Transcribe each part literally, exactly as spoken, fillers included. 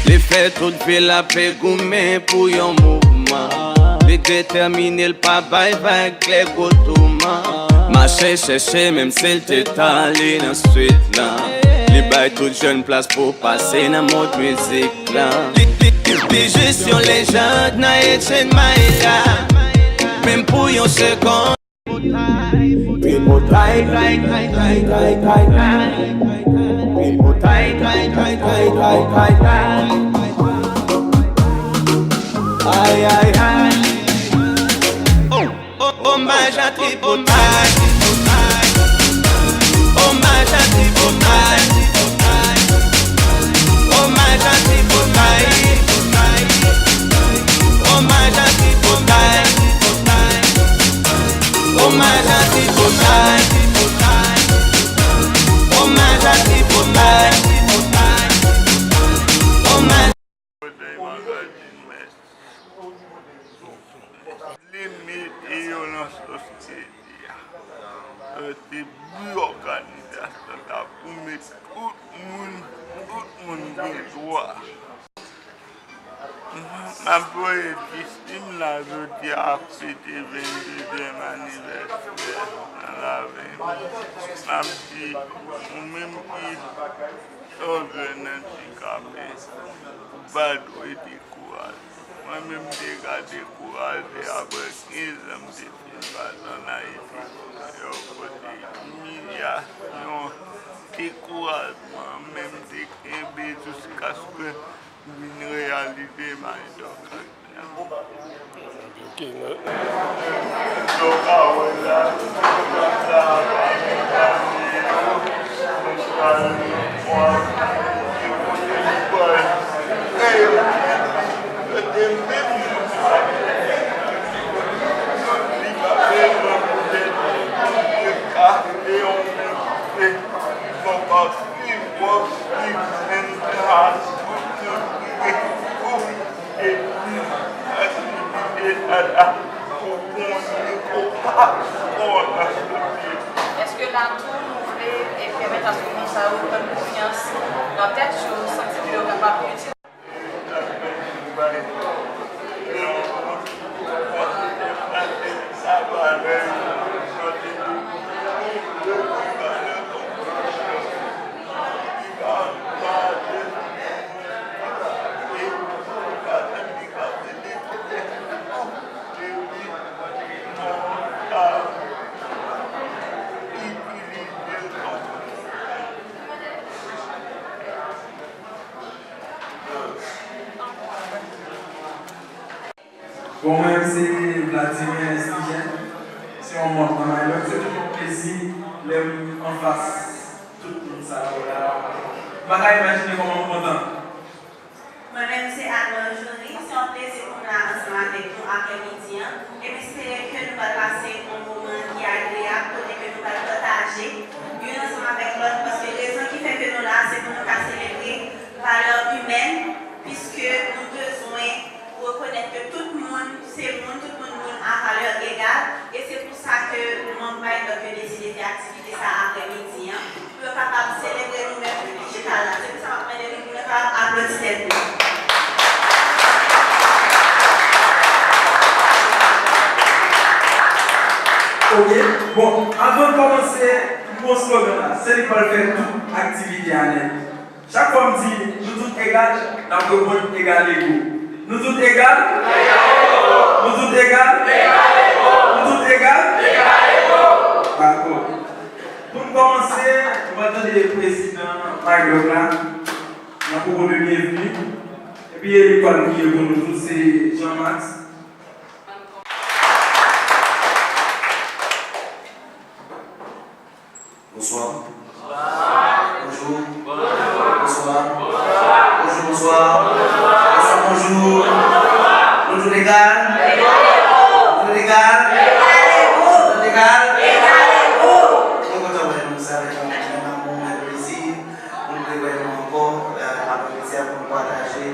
Li fè tout vi l ap goumen pou yon mouvman. Li detèmine, l pa bay vag, lè gwo touman. Mache chèche, menm si l te tale nan swit lan. Li bay tout jèn plas pou pase nan mond mizik lan. Li, li, li, li jis yon lejand nan Etienne Maïla. Menm pou yon segonn. Tripotay, tay, tay, tay, tay, tay, tay. Tripotay, tay, tay, tay, tay, tay, tay. Ay, ay, ay. O-, omaj a Tripotay. Omaj a Tripotay. Omaj a Tripotay. Omaj a Tripotay. Omaj a Tripotay. Omaj a Tripotay. Omaj. Limite yo nan sosyete a. Yo te bri òganizasyon sa pou met tout moun, tout moun gen dwa. M ap voye dis lim la jodi a ap fete venndezyèm anivèsè nan lavi m. M ap di, ou menm ki sòzè nan dikape, ou pa dwe dekouraje. Mwen menm m te ka dekouraje apre kenz an m te fin pase ann Ayiti, yon kote imilyasyon, dekourajman, men m te kenbe jiskaske vin reyalize m al dòk. Ok, non. Èske la tou nou vle e pèmèt a se moun sa yo pran konfyans nan tèt yo, santi ke yo kapab itil. Bon, mwen menm se Vladimir Estigène, se yon mòd nan Mayotte. Se toujou yon plezi lè m anfas tout moun sa yo la. M pa ka imajine kòman m kontan. Mwen menm se Anne Marjorie, se yon plezi pou m la ansanm avèk nou aprèmidi an, e m espere ke nou pral pase yon moman ki agreyab, kote ke nou pral pataje youn ansanm avèk lòt, paske rezon ki fè ke nou la, se pou nou ka selebre valè imèn, piske nou bezwen rekonèt ke tout moun se moun, tout moun moun a valè egal, e se pou sa ke manm Maïdòk yo deside fè aktivite sa aprèmidi an, pou yo kapab selebre nou menm piblik Chicago la. Se pou sa m ap mande nou pou nou kapab aplodi tèt nou. Ok, bon, anvan n kòmanse, m gon slogan la, se li k pral fè tout aktivite a nèt. Chak fwa m di, nou tout egal, n ap reponn egal ego. Nou tout egal? Nou tout egal? Nou tout egal? Dakò. Pou n kòmanse, nou pral tande prezidan Maïdòk la, nan pwopo de byenvni. Epi e li k pral priye pou nou tout, se Jean Max. Bonswa. Bonjou. Bonswa. Bonjou, bonswa. Bonswa, bonjou. Nou tout egal? Nou tout egal? Nou tout egal? Mwen kontan wè nou sa, avèk yon menm amou, menm plezi. Nou vle wè nou ankò, euh, aprèmidi a pou nou pataje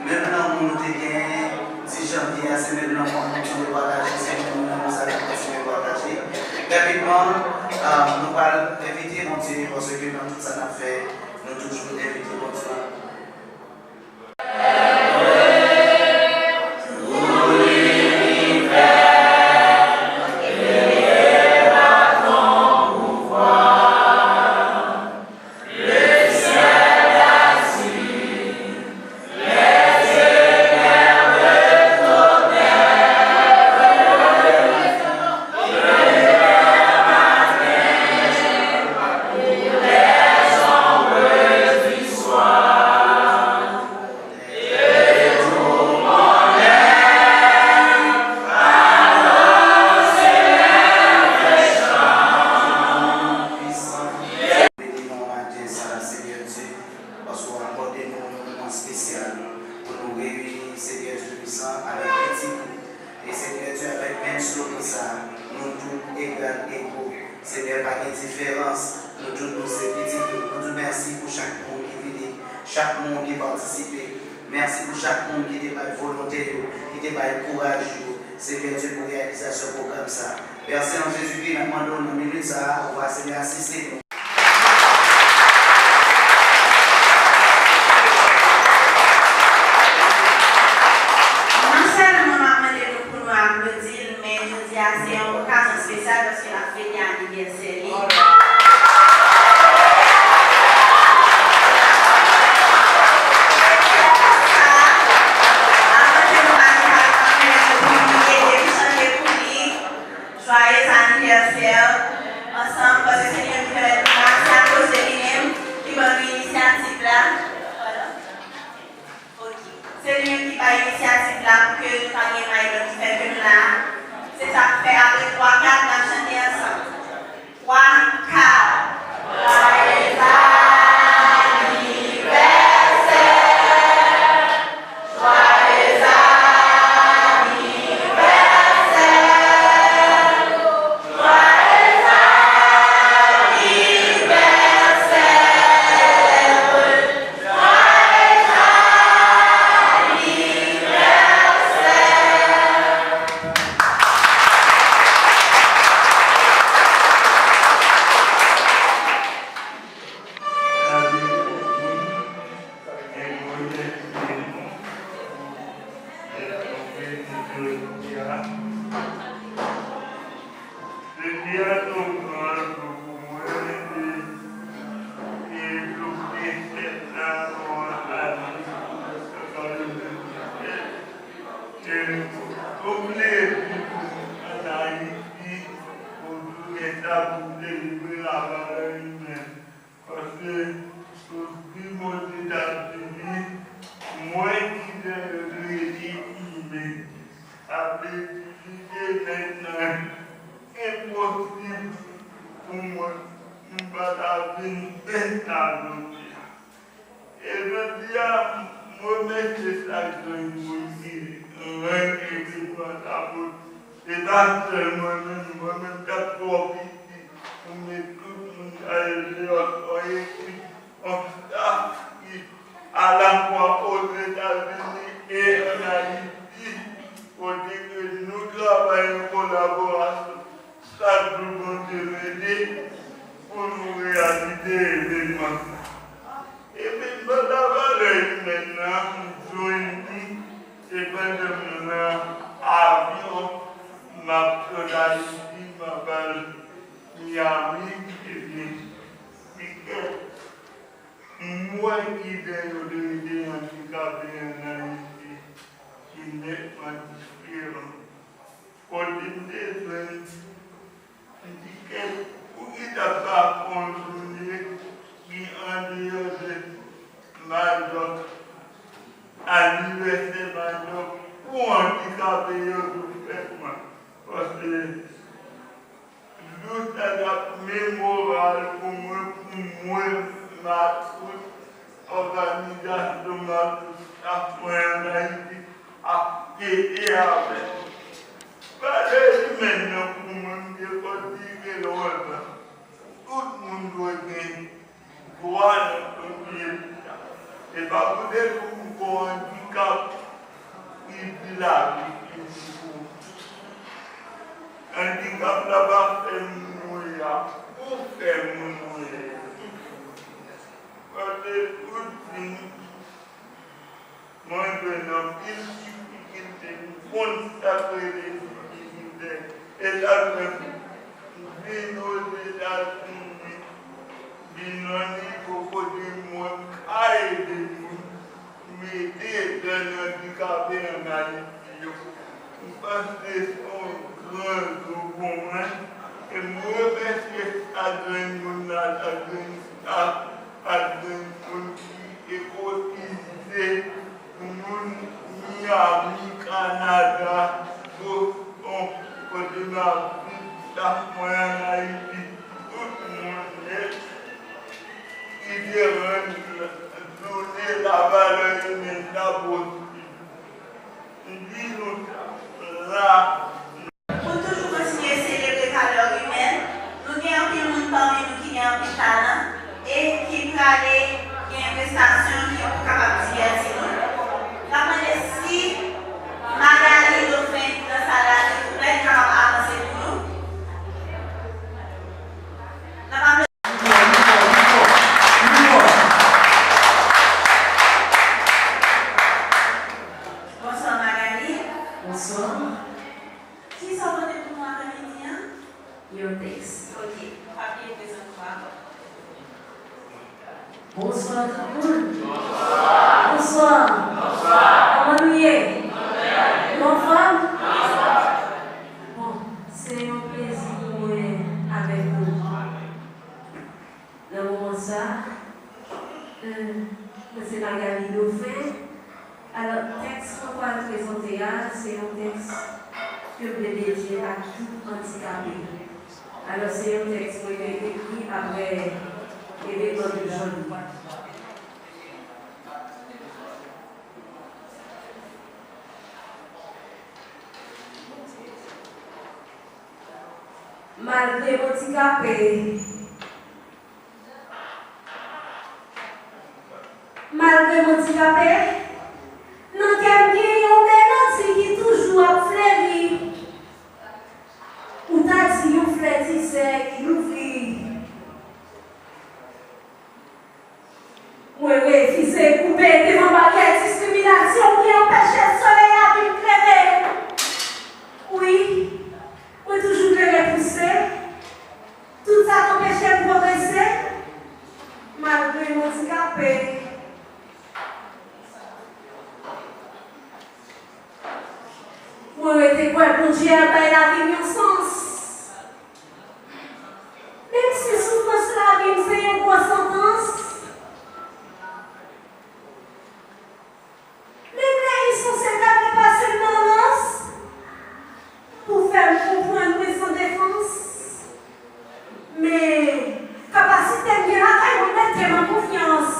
menm lanmou nou te genyen. Ti janvye a, se menm lanmou nou kontinye pataje, se menm lanmou sa nou kontinye pataje. Rapidman, ah, nou pral envite Bondye, paske nan tout sa n ap fè, nou toujou envite Bondye. Espesyal pou nou reyini, Senyè Dye Twapisan, avèk pitit ou. E Senyè Dye, avèk menm slogan sa a, nou tout egal ego. Senyè, pa gen diferans, nou tout nou se pitit ou. Nou di w mèsi pou chak moun ki vini, chak moun ki patisipe. Mèsi pou chak moun ki te bay volonte yo, ki te bay kouraj yo. Senyè Dye, pou reyalizasyon pwogram sa a. Pè, se nan Jezikri n ap mande w nan minit sa a, ou va, Senyè, asiste nou. Non sèlman m ap mande nou pou nou aplodi l, men jodi a se yon okazyon espesyal paske l ap fete anivèsè li. Avan ke nou ale pale anglè, nou pou nou ede chante pou li. Joyeux anniversaire ansanm, paske se li menm ki pèmèt nou la, se akoz de li menm ki ban nou inisyativ la. Ok. Se li menm ki bay inisyativ la pou ke nou ta gen may nan ki fè ke nou la. Se sa k fè apre twa, kat, n ap chante ansanm. Twa, kat. Joyeux anniversaire. Joyeux anniversaire. Joyeux anniversaire. Jodi a se yon gran jou pou mwen e, e jou ki fèt la, mwen a di, e, e, yon plezi pou mwen ann Ayiti, pou jounen sa, pou selebre lavalè imèn. Paske pou di Ozetazini, mwen ki dèyè yo rete imen. Sa vle di, li te nèt nan enposib pou mwen, m pa ta vin fè sa jodi a. E jodi a, m remèsye chak grenn moun ki rann evenman sa pou, se pa sèl mwen menm, mwen menm k ap twò piti pou met tout moun sa yo deyò, yon ekip, yon staf ki alafwa Ozetazini e ann Ayiti, kote ke nou travay an kolaborasyon. Chak jou Bondye mete pou nou reyalize evenman sa. Evenman lavalè imèn nan, m jwenn li, se pandan m nan avyon, m ap sot Ayiti, m ap al Miami, ebyen, li fèt. M wè ki dèyè de, de andikape ann Ayiti ki nètman diferan. Kote m te jwenn, m di, kèt, poukisa pa fè yon jounen ki andeyò de Majòk, anivèsè Majòk pou andikape yo tou fètman? Paske jou sa t ap memorab pou mwen, pou mwen, Makout, òganizasyon Makout, staf mwen ann Ayiti ap fete avèk. Valè imèn nan pou mwen, m dekòtike l anlè. Tout moun dwe gen dwa nan pwopriyete. E pa pou de kou m gon andikap ki di lavi fini pou ou. Andikap la pa fè moun ou ye a, ou fè moun ou ye a. Paske ou di, mwen jwenn anpil difikilte pou konn sa k rele difikilte. E sa k fè m vin Ozetazini, vin nan nivo kote mwen ka ede moun, m ede jèn andikape ann Ayiti yo. M panse se yon gran jou pou mwen. E m remèsye chak grenn moun la, chak grenn staf, chak grenn moun ki e kotize, moun Miami, Kanada, Boston, kote m ap viv, staf mwen ann Ayiti, tout moun nèt ki te rann jounen lavalè Ke m te dedye a tout andikape. Alò, se yon tèks mwen te ekri apre evenman de Jòdi. Malgre m andikape, Malgre m andikape, nan kè m gen yon melodi ki toujou ap fleri. Ou ta di yon flè dizè ki louvri. Mwen refize koube devan baryè diskriminasyon ki anpeche solèy la vin klere. Wi, mwen toujou vle repouse tout sa k anpeche m pwogrese, malgre m andikape. Mwen rete kwè Bondye ap bay lavi m yon sans. Menm si soufrans lavi m se yon gwo santans, menm lè li sanse ta depase m nan rans, pou fè m konprann mwen san defans. Men, kapasite m gen lakay mwen mete m an konfyans,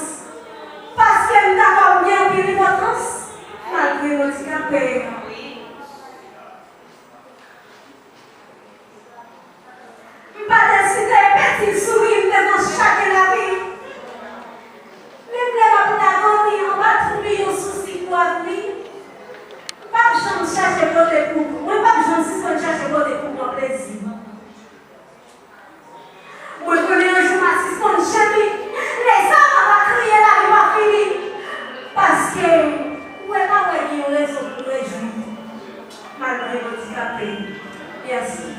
paske m dakò m gen anpil enpòtans, malgre m andikape. M pa deside peti souri m devan chaje lavi. Menm lè m ap lagoni anba toubiyon sousi pou avni, m p ap janm chache pote pou, mwen p ap janm sispann chache pote pou pran plezi. Mwen konnen yon jou m a sispann jemi, lè zòm ap kriye lavi pa fini. Paske, ou wè pa wè gen yon rezon pou rejwi, malgre m andikape. Mèsi.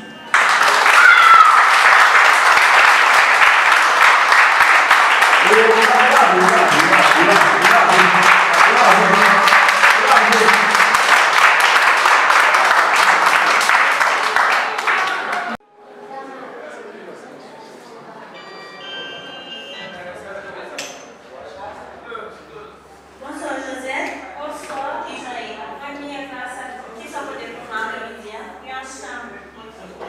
Bonswa Joseph. Bonswa, kijan w ye? Mwen byen, gras a Dye. Kisa w pote pou nou apremidi a? Yon chanm. Ok.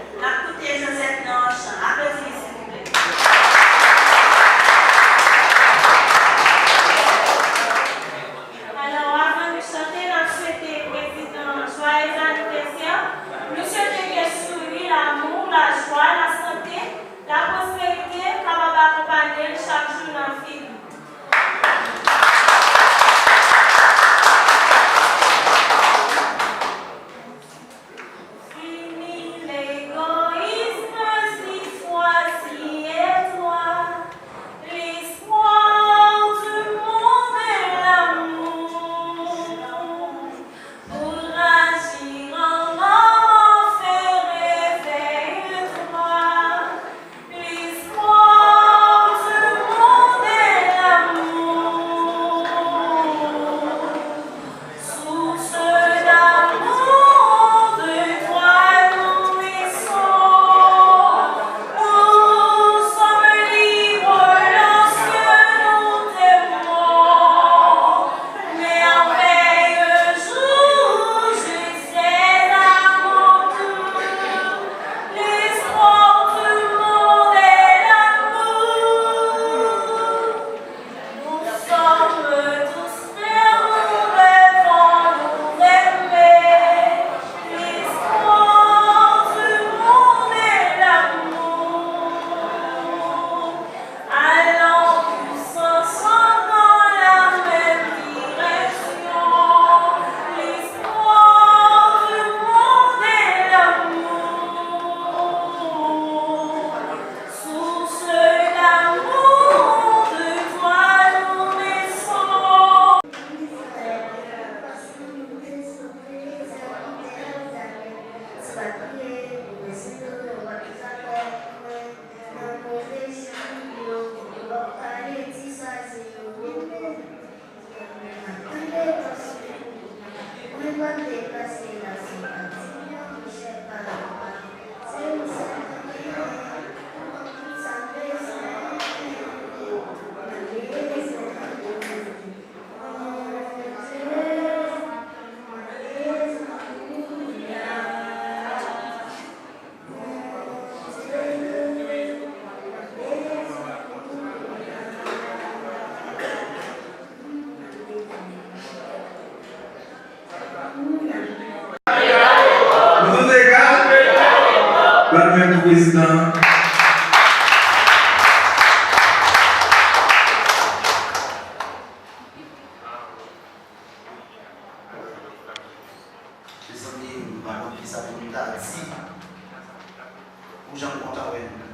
Pou jan m kontan wè nou.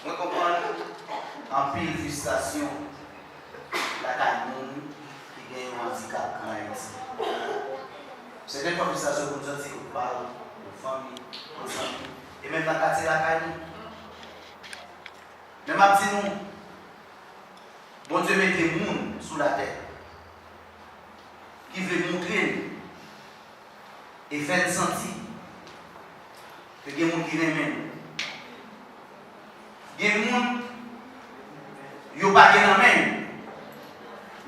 Mwen konprann anpil fristrasyon lakay moun ki gen yon andikap ann Ayiti. Sèten fwa fristrasyon pou n santi pou pa w, pou fanmi, pou zanmi, e menm nan katye lakay nou. Men m ap di nou, Bondye mete moun sou latè ki vle montre n e fè n santi ke gen moun ki renmen nou. Gen moun, yo pa gen nan men yo,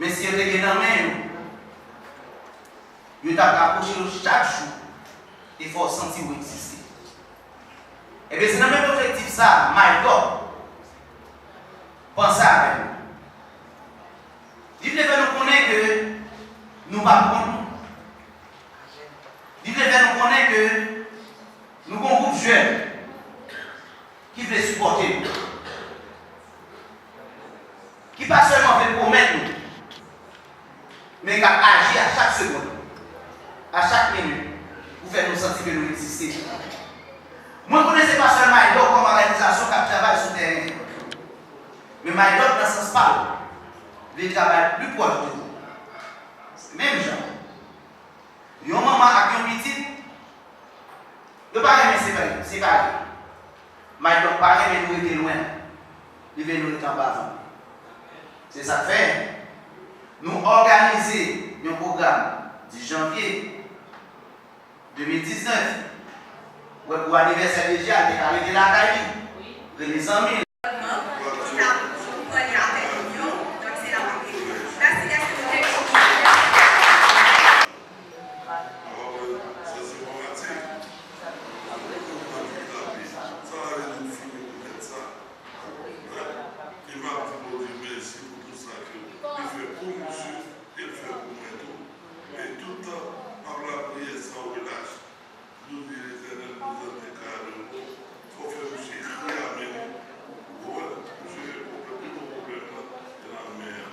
men si yo te gen nan men yo, yo t ap rapwoche yo chak jou e fè w santi w egziste. Ebyen, se nan menm objektif sa a, Maydòk panse avè nou. Li vle fè nou konnen ke nou pa pou kont nou. Li vle fè nou konnen ke nou gon gwoup jèn ki vle sipòte nou, ki pa sèlman vle pwomèt nou, men k ap aji a chak segonn, a chak minit, pou fè nou santi ke nou egziste. Mwen konnen se pa sèl Maydòk kòm òganizasyon k ap travay sou tèren, men Maydòk nan sans pa l vle travay pli pwòch de nou. Menm jan yon manman ak yon pitit, yo pa renmen separe, separe. Maydòk pa renmen nou rete lwen, li vle nou rete anba van. Se sa k fè nou òganize yon pwogram dis janvye de mil diznèf. Wè, pou anivèsè deja, l te ka rete lakay li, rele zanmi l. Ki ta pou pran li avèk nou yo, donk se la m ap rete. Mèsi, mèsi pou kèk minit. E m ap di Bondye mèsi pou tout sa ke li fè pou misye e l fè pou mwen tou. E tout tan, m ap lapriyè san relach. Nou di Letènèl, nou zanmi kare w, fò w fè misye kriye amèn. Ou konprann? Misye gen pwoblèm, pi gwo pwoblèm nan, se nan men an.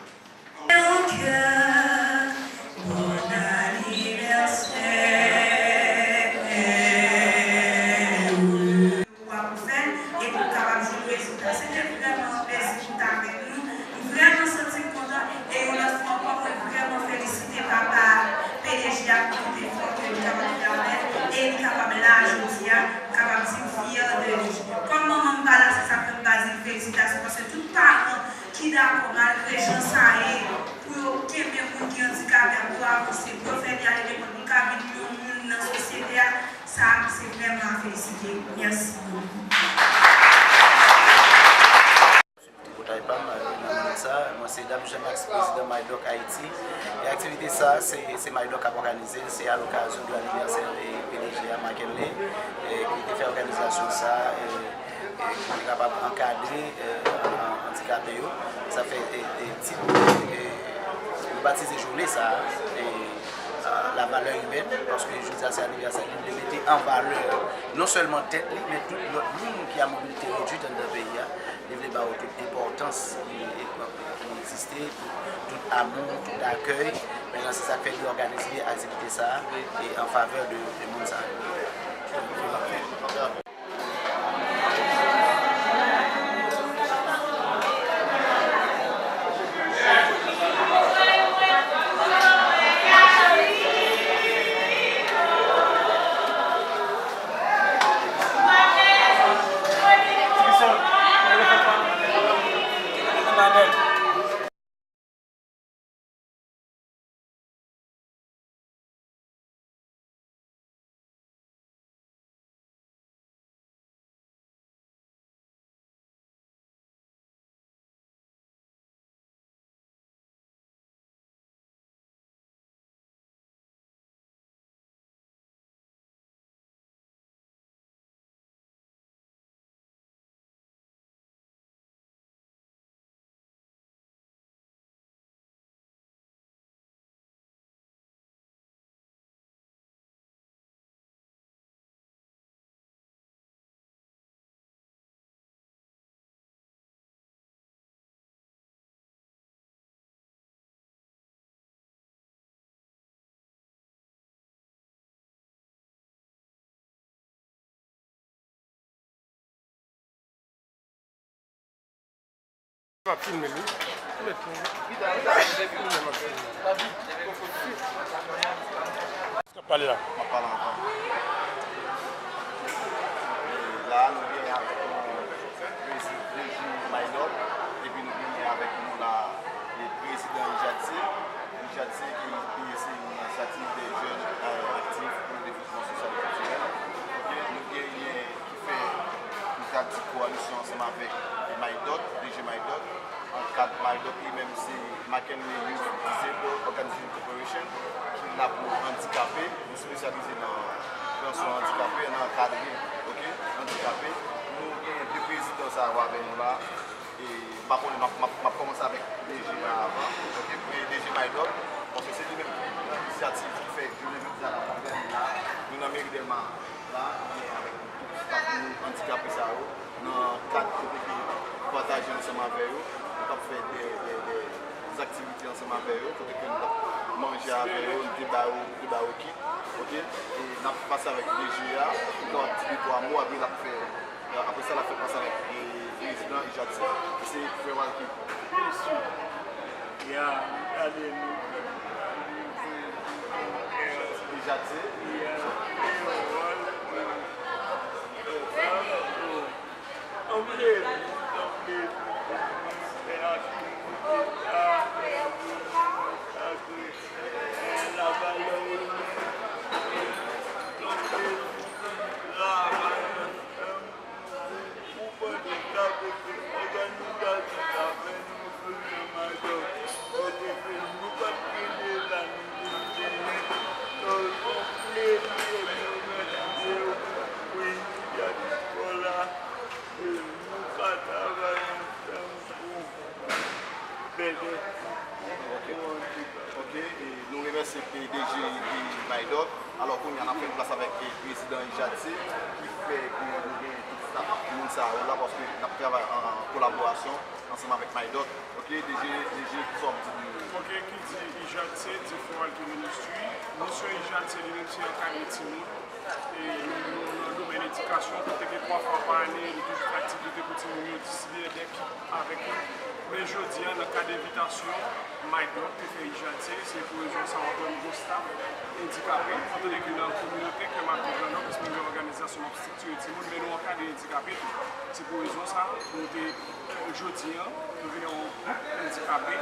Mon cœur, bon anniversaire. Ou ap fè, epi w kapab jwenn rezilta. Se te vrèman yon plezi pou w t avèk nou. M vrèman santi m kontan, e yon lòt fwa ankò, mwen vrèman felisite papa P D G a pou tout efò ke li kapab fè avè l, e li kapab la jodi a, m kapab di m fyè de li. Kòm manman m pa la, se sa k fè m pa di l felisitasyon, paske tout paran ki dakò, malgre jan sa ye, pou yo kenbe moun ki andikape a, pou yo avanse, pou yo fè li ale lekòl, pou l ka vin yon moun nan sosyete a, sa se vrèman a felisite. Mèsi bokou. Tripotay pa m, nan minit sa, mwen se Dam Jean Max, prezidan Maydòk Ayiti. E aktivite sa, se, se Maydòk k ap òganize l, se a lokazyon de anivèsè, e, P D G a, Marc Henley, e, ki te fè òganizasyon sa, e, e, pou li kapab ankadre, e, an-, an-, andikape yo. Sa fè, e, e, tit, e, nou batize jounen sa, e, a, la valeur humaine, paske jodi a se anivèsè li, li vle mete an valè non sèlman tèt li, men tout lòt moun ki a mobilite redwit anndan peyi a. Li vle ba yo tout enpòtans ki, ki egziste, tout, tout amou, tout akèy. Menm se sa k fè li òganize aktivite sa a, e an favè de, de moun sa yo. M ap filme l, wi. Ou mèt filme. M ap filme. Sa k ap pale la? M ap pale anvan. E la, nou genyen avèk nou prezi-, D G Maydot, epi nou genyen avèk nou la, e prezidan Ijadse. Ijadse ki, ki se yon inisyativ de jèn, e, aktif pou le devlopman sosyal e kiltirèl. Ok, nou genyen ki fè, nou ka di, kowalisyon ansanm avèk Maydot, D G Maydot. An kad Maydot li menm se McKinley Youth Disabled Organization Corporation, ki la pou andikape, nou espesyalize nan pran swen andikape, nan ankadre, ok, andikape. Nou gen de prezidan sa yo avè nou la. E m pa konnen, m ap, m ap, m ap kòmanse avèk D G a avan, ok, e D G Maydot, paske se li menm ki pran inisyativ ki fè jounen jodi a la, nou nan meri Dèlma la, nou avèk tout staf nou andikape sa yo, nan kad kote ke nou pataje ansanm avè yo, nou t ap fè de, de, de, de aktivite ansanm avè yo, kote ke nou t ap manje avè yo, nou te ba yo, nou te ba yo kit, ok, e n ap pase avèk D G a, nou t ap di de twa mo, apre l ap fè, apre sa l ap fè pase avèk, e, prezidan Ijadse, ki se frè Walky. Mesye, ya, gade nou, Ijadse. Ya, Kreyòl, Anpil, anpil, fè aktivite sa, fè aktivite sa, fè lavalè ou menm, anpil, travay ansanm, pou pandan sa, kote òganizasyon sa fè nou tounen Maydot, kote ke nou pa t gen deja, nou vin genyen, donk, se yon plezi epi yon mèsi pou inisyativ sa. E nou ka travay ansanm pou bèlè. Ok. Pou andikape. Ok, e nou remèsye P D G Maydot. Alò, kounye a, n ap fè plas avèk, e, prezidan Ijadse, ki fè ke nou gen tout staf moun sa yo la, paske n ap travay an, an kolaborasyon ansanm avèk Maydot. Ok, D G, D G, kisa w ap di nou? Ok, ki di Ijadse, di Frè Walky Ministry. Misyon Ijadse li menm se ankadre timoun. E nou, nou nan domèn edikasyon, kote ke twa fwa pa ane, nou toujou fè aktivite pou timoun yo, disibye de kit avèk yo. Men jodi a, nan kad envitasyon Maydot te fè Ijadse, se pou rezon sa w ap wè nou gon staf andikape, etan done ke nan kominote Kè Mato Gran Nò, paske nou gen òganizasyon n ap estrikti timoun, men nou ankadre andikape tou. Se pou rezon sa, nou te, jodi a, nou vin yon gwoup andikape,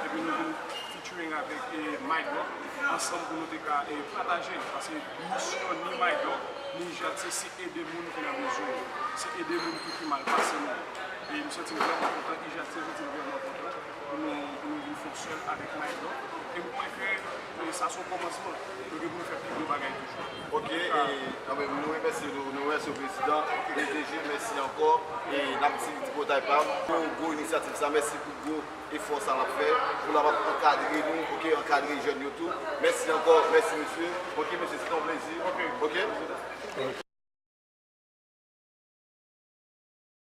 epi nou vin featuring avèk, e, Maydot, ansanm pou nou te ka, e, pataje l, paske misyon ni Maydot, ni Ijadse, se ede moun ki nan bezwen, se ede moun ki pi mal pase nou. E m santi m vrèman kontan, Ijadse santi l vrèman kontan pou nou, pou nou vin fonksyone avèk Maydot. E m kwè ke, e, sa se yon kòmansman. Nou gen pou nou fè pi gwo bagay toujou. Ok, e, anben, nou remèsye, nou, nou remèsye prezidan, P D G, mèsi ankò. E n ap di tripotay pa m pou gwo inisyativ sa, mèsi pou gwo efò sa l ap fè, pou l ap ankadre nou, ok, ankadre jèn yo tou. Mèsi ankò, mèsi mesye. Ok, mesye, se te yon plezi. Ok. Ok?